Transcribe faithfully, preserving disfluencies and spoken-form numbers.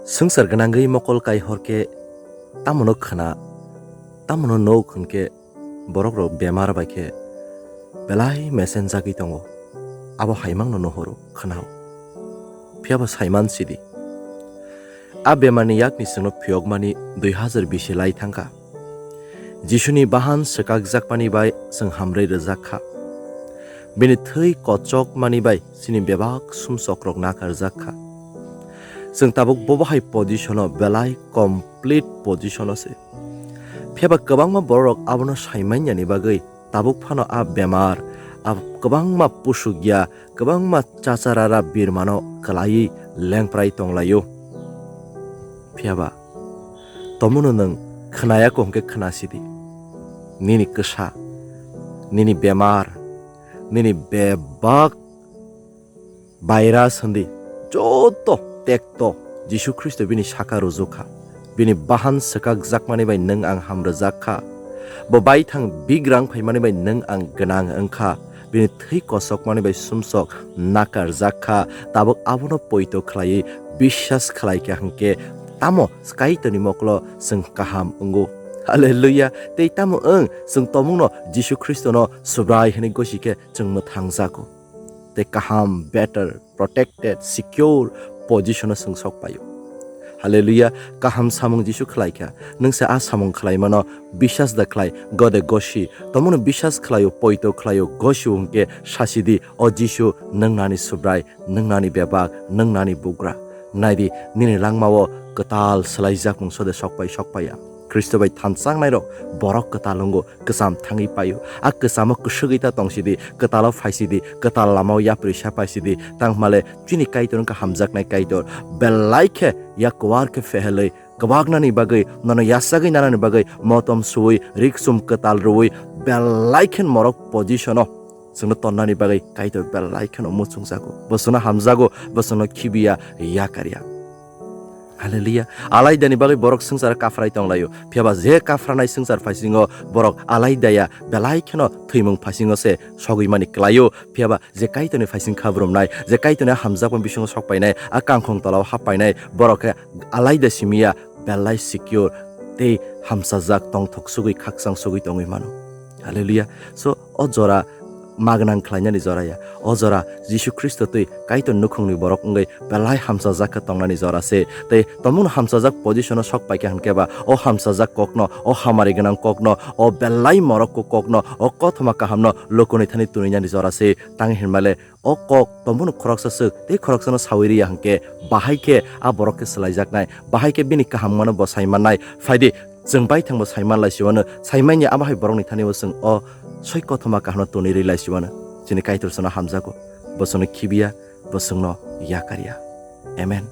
Swngchar gwnangwi mokol kai hor khe tamono khna, tamono nuk hwn khe borok rok bemar bai khe belai mesenjagwi tongo. Abo haimangno nuhoro, khna-o. Phiya ba saiman sidi. A bemarni yakni chwngno phiyokmani dui hazar bisi lai thangkha. Jisuni bahan swkakjakmani bai chwng hamrwi rwjak kha. Bini thwi kochokmani bai chini bebak sumsokrok nakarjak kha. Chwng tabuk bobo hai position-o belai complete position-o se. Phiya ba kwbangma bororok abono saimanyani bagwi tabuk phano a bemar, a kwbangma pusukya, kwbangma chacharara birmano kwlaiwi lengprai tonglaio. Phiya ba tomono nwng khnaya kho hwnkhe khna sidi. Nini kwsa, nini bemar, nini bebak virus hwndi joto tekto Jisu Khristo bini saka rwjak kha. Bini bahan swkakjakmani bai nwng ang hamrwjak kha. Bo baithang bigrang phaimani bai nwng ang gwnang wng kha. Bini thwi kosokmani bai sumsok nakarjak kha. Tabuk abono poito khlaiwi biswas khlai kha hwnkhe tamo Kaitorni mokolo chwng kaham wngo. Hallelujah! Tei tamo wng chwng tomungno Jisu Khristono Subrai hwnwi gosi khe chwng mwthangjago. Tei kaham, better, protected, secure position-o chwng sok paio. Hallelujah! Kaham samung Jisu khlai kha. Nwng se a samung khlaimano biswas da khlai, gode gosi. Tomono biswas khlaio, poito khlaio, gosio hwnkhe sasi di, "O Jisu, nwng nani Subrai, nwng nani bebak, nwng nani bugra." Nai di, nini langmao kwtal swlaijakmung sode sok pai, sok paiya. Khristo bai thanchaknairok borok kwtal wngo, kwcham thangwi paio. A kwchamo kwswgwi ta tong sidi, kwtalo phai sidi, kwtal lamao yapri sa pai sidi. Tang hwnmale chini Kaitor wngkha hamjaknai Kaitor. Belai khe yak kuar khe phehelwi, kwbaknani bagwi, nono yachagwi nanani bagwi, motom suwi, riksum kwtal rwui, belai khe morok position-o chwngno tonnani bagwi Kaitor belai kheno muchungjago. Bo chwngno hamjago, bo chwngno khibiya, yakarya. Hallelujah. Alaidani bagwi borok swngcharo kaphrai tonglaio. Phiya ba je kaphranai swngchar phaisingo borok alaidaya belai kheno thwimung phaisingo se sogwi mani klaio. Phiya ba je Kaitorni phaising khabrumnai, je Kaitorni hamjakma bisingo sok painai, a kangkhong tolao hap painai, borok khe alaida simiya, belai secure tei hamsajak tongthok sugwi khakchang sugwi tongwi mano. Hallelujah. So, o jora magnang khlainani jora ya. O jora Jisu Khristo twi Kaitor nukhungni borok wngwi belai hamsajak khe tongnani jora se. Tei tomungno hamsajak position-o sok paikha hwnkhe ba, o hamsajak kokno, o hamari gwnang kokno, o belai morok kokno, o kothoma kahamno lukuni thani tuninani jora se. Tang hinmale o kok tomungno khoroksa swk tei khoroksano sawi riya hwnkhe, bahai khe a borok khe swlaijaknai, bahai khe bini kaham mano bo sai mannai. Phaidi, chwng baithangbo saiman lai siwano, saimanya abo hai borokni thani-o chwng o soi kothoma kahamno toni ri lai siwano. Chini Kaitor chwngno hamjago, bo chwngno khibiya, bo chwngno yakarya. Amen.